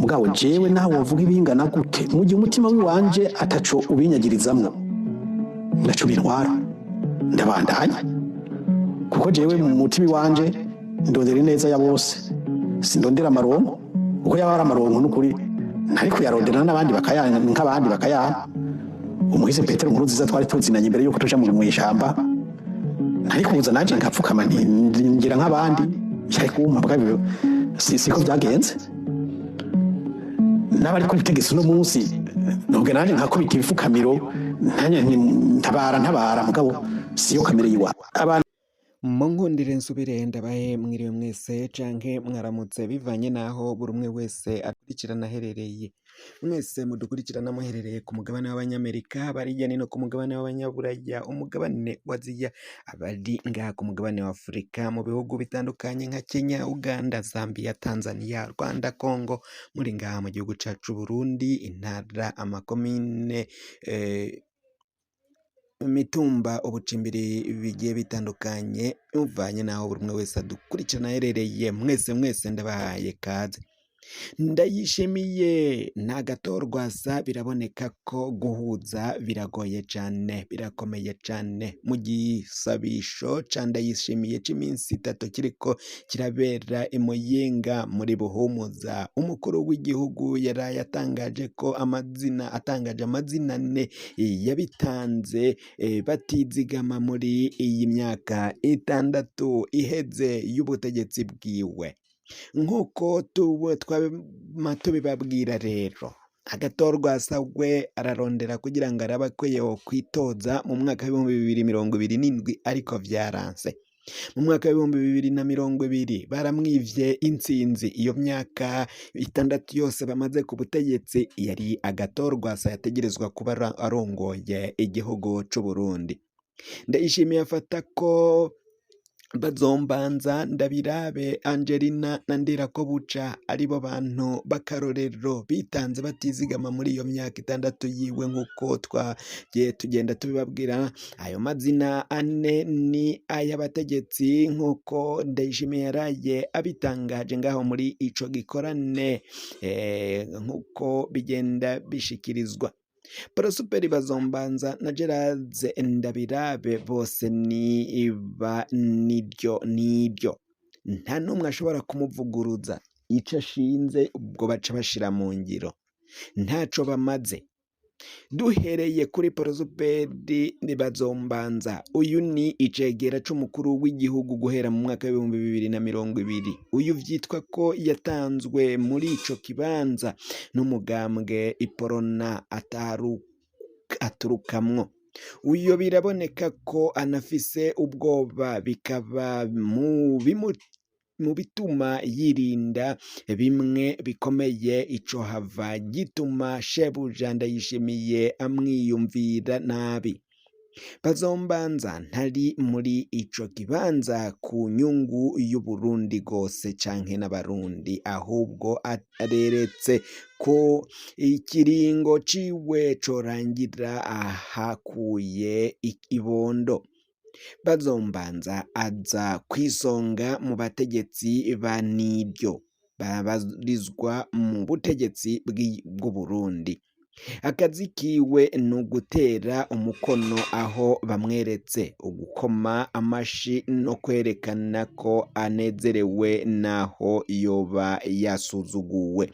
Mugabo jewe naho wovuga ibingana gute, mu gihe umutima w'iwanje ataco ubinyagirizamwo, ndaco bintwara, ndabandanya, kuko jewe mu mutima iwanje ndondera ineza ya bose, sindondera amaronko. Kuko yaba ari amaronko, n'ukuri ntari kuyarondera n'abandi bakayana, nk'abandi bakayana. Umuhisi Petero Nkurunziza twari tuzinanye imbere yuko tuja mu ishamba, ntari kuza nanje nkapfukama ngira nk'abandi, byari kumpa bwa siko byagenze. N'abari ku butegetsi uno munsi nubwo nanje nkakubita ibifukamiro ntanye ntabara ntabara, mugabo siyo kamere yiwa abantu. Munkundire nsubire ndabahe mwiriwe mwese canke mwaramutse, bivanye naho buri umwe wese akurikirana aherereye. Mwese mudukurikirana muherereye ku mugabane w'Abanyamerika, bari hirya no hino ku mugabane w'Abanyaburaya, umugabane wa Aziya, abari ngaha ku mugabane wa Afurika mu bihugu bitandukanye nka Kenya, Uganda, Zambia, Tanzania, Rwanda, Congo, muri ngaha mu gihugu cacu Burundi, intara, amakomine, imitumba, ubucimbiri bigiye bitandukanye, bivanye n'aho buri umwe wese adukurikirana aherereye. Mwese mwese ndabahaye kaze. Ndayishimiye ntagatorwasa, biraboneka ko guhuza biragoye cane, birakomeye cane. Mu gisabisho ca Ndayishimiye c'iminsi 3 kiriko kirabera i Muyinga muri Buhumuza, umukuru w'igihugu yaraye atangaje ko amazina, atangaje amazina ane yabitanze batizigama muri iyi myaka 6 iheze y'ubutegetsi bwiwe. Nk'uko twama tubibabwira rero, Agatorwasa we ararondera kugira ngo arabe ko yokwitoza mu mwaka w'2027, ariko vyaranse. Mu mwaka w'2020 baramwivye intsinzi. Iyo myaka 6 yose bamaze ku butegetsi yari Agatorwasa yategerezwa kuba arongoye igihugu c'Uburundi. Ndayishimiye afata ko Bazombanza, Ndabirabe Angelina na Ndirakobuca aribo bantu b'akarorero bitanze batizigama muri iyo myaka 6 yiwe, nk'uko twagiye tugenda tubibabwira. Ayo mazina ane ni ay'abategetsi, nk'uko Ndayishimiye yaraye abitangaje ngaho muri ico gikorane, nk'uko bigenda bishikirizwa. Prosper Bazombanza na Gerard Ndabirabe bose ni ba niryo nibyo, nta n'umwe ashobora kumuvuguruza. Ico ashinze ubwo baca bashira mu ngiro, ntaco bamaze. Duhereye kuri Prosper Bazombanza, uyu ni icegera c'umukuru w'igihugu guhera mu mwaka w'2020. Uyu vyitwa ko yatanzwe muri ico kibanza n'umugambwe Iprona aturukamwo. Uyo biraboneka ko anafise ubwoba, bikaba mu bituma yirinda bimwe bikomeye ico hava gituma shebuja Ndayishimiye amwiyumvira nabi. Bazombanza ntari muri ico kibanza ku nyungu y'Uburundi bwose canke n'Abarundi, ahubwo areretse ko ikiringo ciwe corangira ahakuye ibondo. Bazombanza aza kwisonga mu bategetsi ba nibyo babarizwa mu butegetsi bw'Uburundi. Akazi kiwe ni ugutera umukono aho bamweretse, ugukoma amashi no kwerekana ko anezerewe naho yoba yasuzuguwe.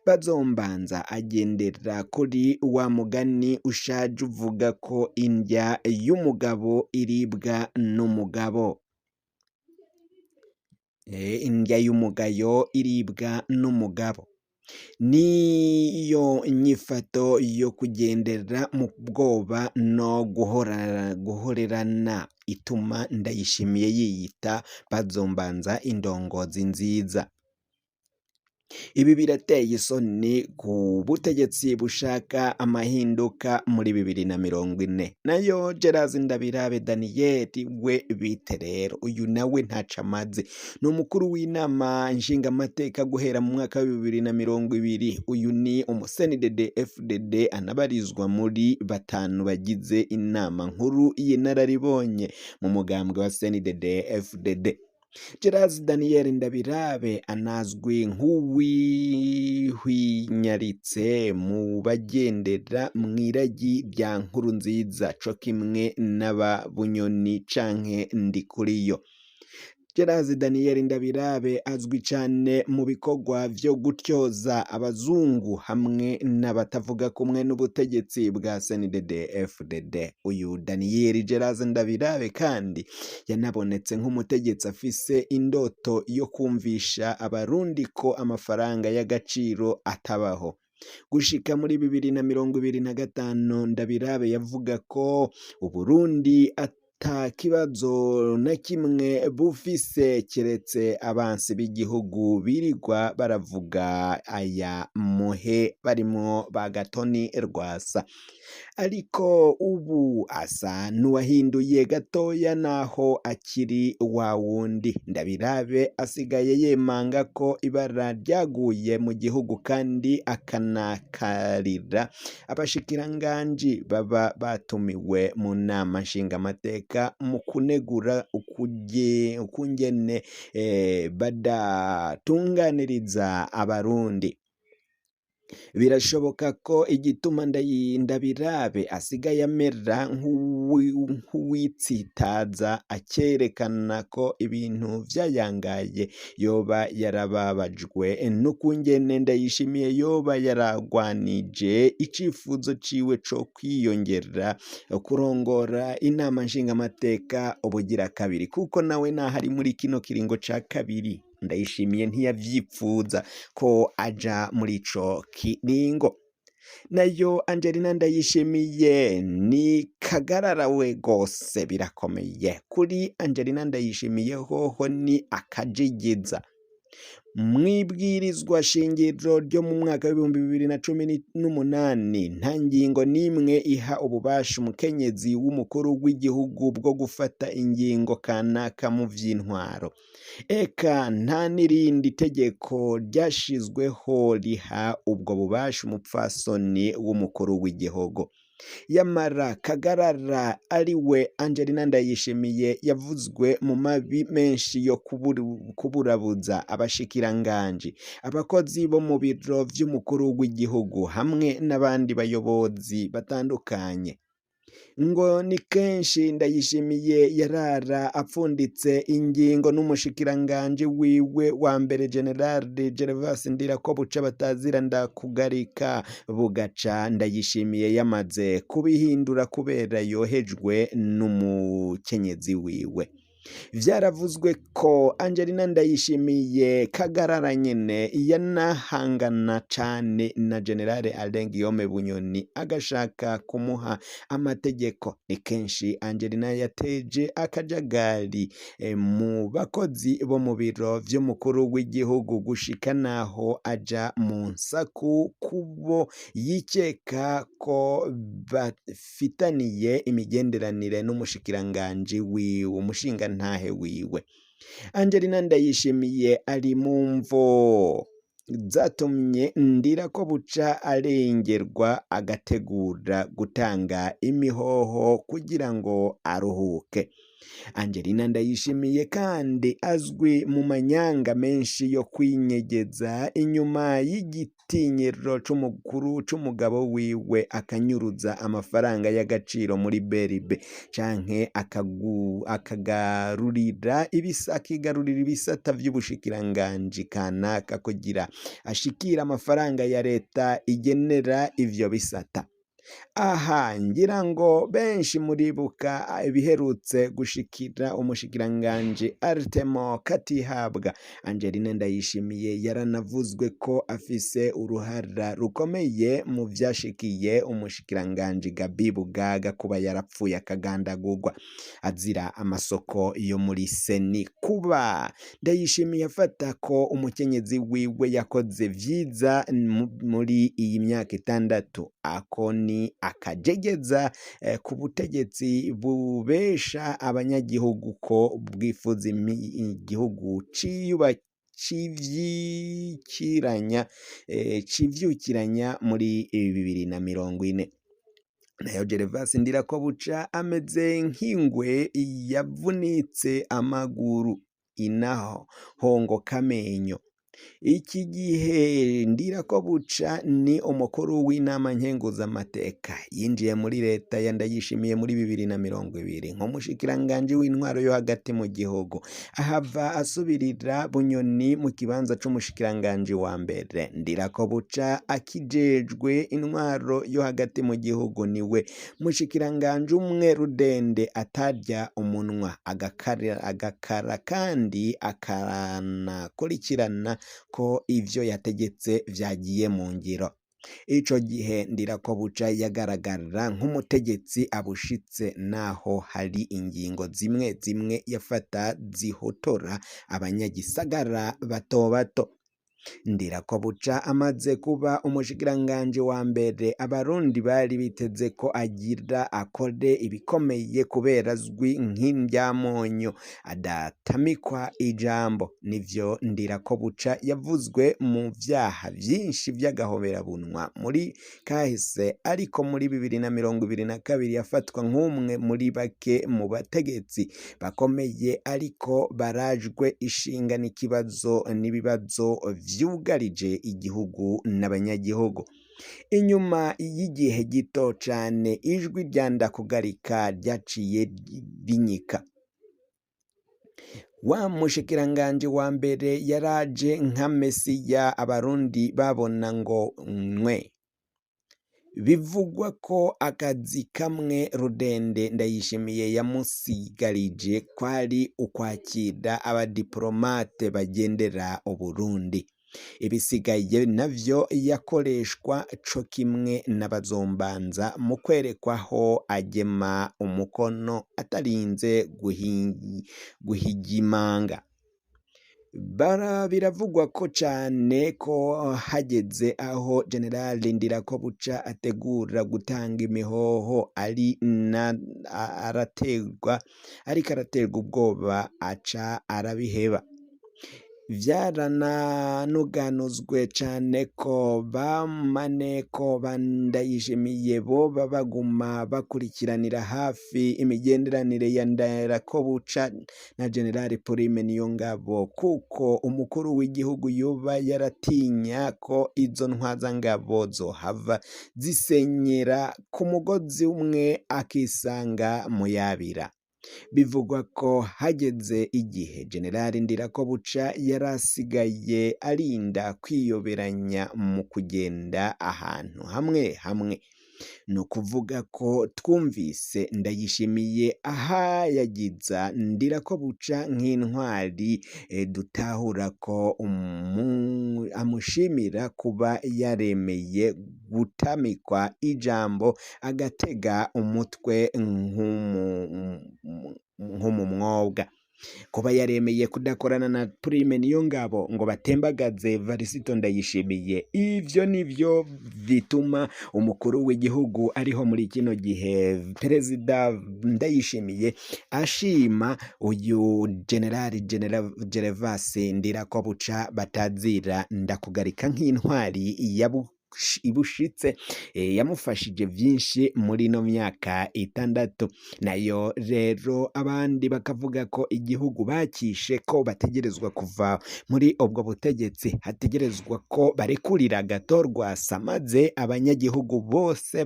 Bazombanza agendera kuri wa mugani ushaje uvuga ko indya y'umugabo iribwa n'umugabo. Indya y'umugayo iribwa n'umugabo. Niyo nyifato yo kugendera mu bwoba no guhorerana ituma Ndayishimiye yiyita Bazombanza indongozi nziza. Ibi birateye isoni ku butegetsi bushaka amahinduka muri 2040. Nayo Gerard Ndabirabe Daniel we bite rero? Uyu nawe ntaco amaze, ni umukuru w'inama nshingamateka guhera mu mwaka wa 2020. Uyu ni umu CNDD FDD, anabarizwa muri batanu bagize inama nkuru y'inararibonye mu mugambwe wa CNDD FDD. Gerard Daniel Ndabirabe anazwi nk'uwihwinyaritse mu bagendera mw'iragi rya Nkurunziza co kimwe n'aba Bunyoni canke Ndikuriyo. Gerard Daniel Ndabirabe azwi cane mu bikorwa vyo gutyoza abazungu hamwe n'abatavuga kumwe n'ubutegetsi bwa CNDD-FDD. Uyu Daniel Gerard Ndabirabe kandi yanabonetse nk'umutegetsi afise indoto yo kumvisha abarundi ko amafaranga y'agaciro atabaho. Gushika muri 2025 Ndabirabe yavuga ko Uburundi ata kibazo na kimwe bufise keretse abansi b'igihugu birirwa baravuga aya muhe barimwo ba Gatoni Rwasa. Ariko ubu asa n'uwahinduye gatoya naho akiri wa wundi. Ndabirabe asigaye yemanga ko ibara ryaguye mu gihugu kandi akanakarira abashikiranganji baba batumiwe mu nama nshingamateka mu kunegura ukungene badatunganiriza abarundi. Birashoboka ko igituma Ndabirabe asigaye amera nk'uwitsitaza akerekana ko ibintu vyayangaye yoba yarababajwe n'ukungene Ndayishimiye yoba yaragwanije icifuzo ciwe co kwiyongera kurongora inama nshingamateka ubugira kabiri, kuko nawe naho ari muri kino kiringo ca kabiri Ndayishimiye ntiyavyipfuza ko aja muri ico kiringo. Nayo Angelina Ndayishimiye ni kagararawe gose, birakomeye kuri Angelina Ndayishimiye, hoho ni akajigiza. Mw'ibwirizwa shingiro ryo mu mwaka w'2018 nta ngingo n'imwe iha ububasha umukenyezi w'umukuru w'igihugu bwo gufata ingingo kanaka mu vy'intwaro. Eka nta n'irindi tegeko ryashizweho riha ubwo bubasha umupfasoni w'umukuru w'igihugu. Yamara Kagarara ariwe Angelina Ndayishimiye yavuzwe mu mabi menshi yo kuburabuza abashikiranganji, abakozi bo mu biro vy'umukuru w'igihugu hamwe n'abandi bayobozi batandukanye. Ngo ni kenshi Ndayishimiye yarara apfunditse ingingo n'umushikiranganji wiwe wa mbere General Gervas Ndirakobuca batazira ndakugarika, bugaca Ndayishimiye yamaze kubihindura kubera yohejwe n'umukenyezi wiwe. Vyaravuzwe ko Angelina Ndayishimiye Kagarara nyene yanahangana cane na General Alain Guillaume Bunyoni agashaka kumuha amategeko. Ni kenshi Angelina yateje akajagari mu bakozi bo mu biro vy'umukuru w'igihugu gushika naho aja mu nsaku kubo yikeka ko bafitaniye imigenderanire n'umushikiranganji wiwe, umushingantahe wiwe. Angelina Ndayishimiye ari mu mvo zatumye Ndirakobuca arengerwa agategura gutanga imihoho kugira ngo aruhuke. Angelina Ndayishimiye kandi azwi mu manyanga menshi yo kwinyegeza inyuma y'igitinyiro c'umukuru c'umugabo wiwe akanyuruza amafaranga y'agaciro muri BRB canke akigarurira ibisata vy'ubushikiranganji kanaka kugira ashikire amafaranga ya leta igenera ivyo bisata. Aha ngira ngo benshi muribuka ibiherutse gushikira umushikiranganji Artemo Katihabwa. Angelina Ndayishimiye yaranavuzwe ko afise uruhara rukomeye mu vyashikiye umushikiranganji Gabi Bugaga kuba yarapfuye akagandagurwa azira amasoko yo muri Seni. Kuba Ndayishimiye afata ko umukenyezi wiwe yakoze vyiza muri iyi myaka itandatu, ako ni akajegeza ku butegetsi bubesha abanyagihugu ko bwifuza igihugu civyukiranya muri 2040. Nayo Gervas Ndirakobuca ameze nk'ingwe yavunitse amaguru. inahongokamenyo. Iki gihe Ndirakobuca ni umukuru w'inama nkenguzamateka, yinjiye muri leta ya Ndayishimiye muri 2020 nk'umushikiranganji w'intwaro yo hagati mu gihugu, ahava asubirira Bunyoni mu kibanza c'umushikiranganji wa mbere. Ndirakobuca akijejwe intwaro yo hagati mu gihugu niwe mushikiranganji umwe rudende atarya umunwa, agakara kandi akanakurikirana ko ivyo yategetse vyagiye mu ngiro. Ico gihe Ndirakobuca yagaragara nk'umutegetsi abushitse, naho hari ingingo zimwe zimwe yafata zihotora abanyagisagara bato bato. Ndirakobuca amaze kuba umushikiranganji wa mbere, abarundi bari biteze ko agira akore ibikomeye kubera azwi nk'indyamonyo adatamikwa ijambo. Nivyo Ndirakobuca yavuzwe mu vyaha vyinshi vy'agahoberabunwa muri kahise, ariko muri 2022 yafatwa nk'umwe muri bake mu bategetsi bakomeye ariko barajwe ishinga n'ikibazo n'ibibazo vyugarije igihugu n'abanyagihugu. Inyuma y'igihe gito cane ijwi rya Ndakugarika ryaciye rinyika. Wa mushikiranganji wa mbere yaraje nka Mesiya abarundi babona ngo nwe. Bivugwa ko akazi kamwe rudende Ndayishimiye yamusigarije kwari ukwakira abadiplomate bagendera Uburundi. Ibisigaye navyo yakoreshwa co kimwe n'abazombanza mu kwerekwa aho agema umukono atarinze guhigimanga. Biravugwa ko cane ko hageze aho General Ndirakobuca ategura gutanga imihoho ariko araterwa ubwoba aca arabiheba. Vyarananuganuzwe cane ko bamaneko ba Ndayishimiye boba baguma bakurikiranira hafi imigenderanire ya Ndirakobuca na General Prime Niyongabo, kuko umukuru w'igihugu yoba yaratinya ko izo ntwazangabo zohava zisenyera ku mugozi umwe akisanga muyabira. Bivugwa ko hageze igihe General Ndirakobuca yarasigaye arinda kwiyoberanya mu kugenda ahantu hamwe hamwe. Ni ukuvuga ko twumvise Ndayishimiye ahayagiza Ndirakobuca nk'intwari, dutahura ko amushimira kuba yaremeye gutamikwa ijambo agatega umutwe nk'umumwobwa. Kuba yaremeye kudakorana na Prime Niyongabo ngo batembagaze Varisito Ndayishimiye, ivyo nivyo bituma umukuru w'igihugu ariho muri kino gihe Perezida Ndayishimiye ashima uyu General Gervas Ndirakobuca batazira Ndakugarika nk'intwari ibushitse, yamufashije vyinshi muri ino myaka 6. Nayo rero abandi bakavuga ko igihugu bakishe ko bategerezwa kuva muri ubwo butegetsi, hategerezwa ko barekurira Gatorwasa maze abanyagihugu bose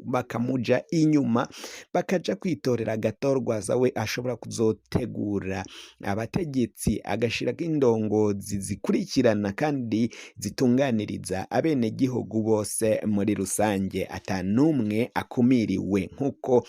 bakamuja inyuma bakaja kwitorera Gatorwasa, we ashobora kuzotegura abategetsi agashirako indongozi zikurikirana kandi zitunganiriza abene gihugu bose muri rusange, ata n'umwe akumiriwe. Nk'uko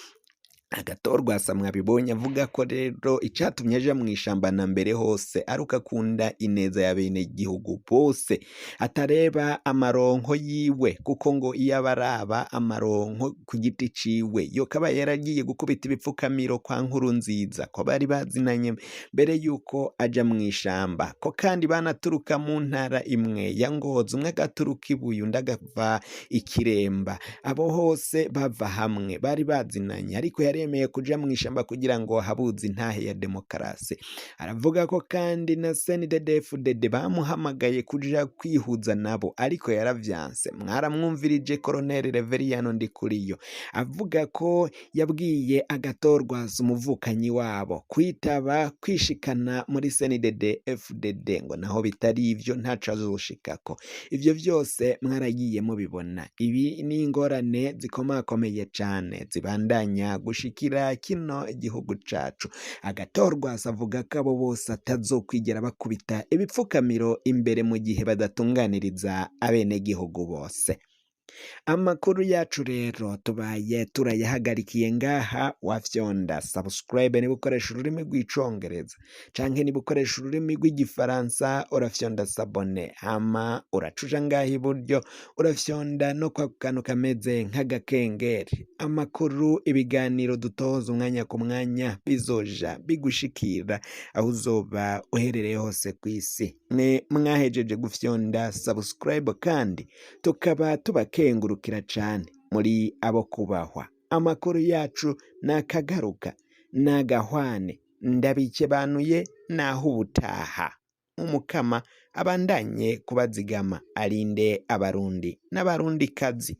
Agatorwasa mwabibonye avuga ko rero icatumye aja mw'ishamba na mbere hose ari uko akunda ineza y'abenegihugu bose, atareba amaronko yiwe, kuko ngo iyo aba araba amaronko ku giti ciwe yokaba yaragiye gukubita ibipfukamiro kwa Nkurunziza, ko bari bazinanye mbere yuko aja mw'ishamba, ko kandi banaturuka mu ntara imwe ya Ngozi, umwe agaturuka Ibuye undi agava Ikiremba, abo hose bava hamwe bari bazinanye, ariko yari yaremeye kuja mw'ishamba kugira ngo habuze intahe ya demokarasi. Aravuga ko kandi na CNDD-FDD bamuhamagaye kuja kwihuza nabo, ariko yaravyanse. Mwaramwumvirije Colonel Reveriyano Ndikuriyo avuga ko yabwiye Agatorwaza umuvukanyi wabo kwitaba kwishikana muri CNDD-FDD, ngo naho bitari ivyo ntaco azoshikako. Ivyo vyose mwaragiye mubibona. Ibi ni ingorane zikomakomeye cane zibandanya gushikira kino gihugu cacu. Agatorwasa avuga ko abo bose atazokwigera bakubita ibipfukamiro imbere mu gihe badatunganiriza abenegihugu bose. Amakuru yacu rero tubaye turayahagarikiye ngaha. Wafyonda subscribe niba ukoresha ururimi rw'icongereza, canke niba ukoresha ururimi rw'igifaransa urafyonda s'abonner, hama uracuja ngaha iburyo, urafyonda no kwa kantu kameze nk'agakengeri. Amakuru, ibiganiro dutoza umwanya ku mwanya bizoja bigushikira aho uzoba uherereye hose kw'isi. Mwe mwahejeje gufyonda subscribe kandi tukaba tubakengurukira cane, muri abo kubahwa. Amakuru yacu nakagaruka nagahwane, ndabikebanuye, naho ubutaha. Umukama abandanye kubazigama, arinde Abarundi n'Abarundikazi.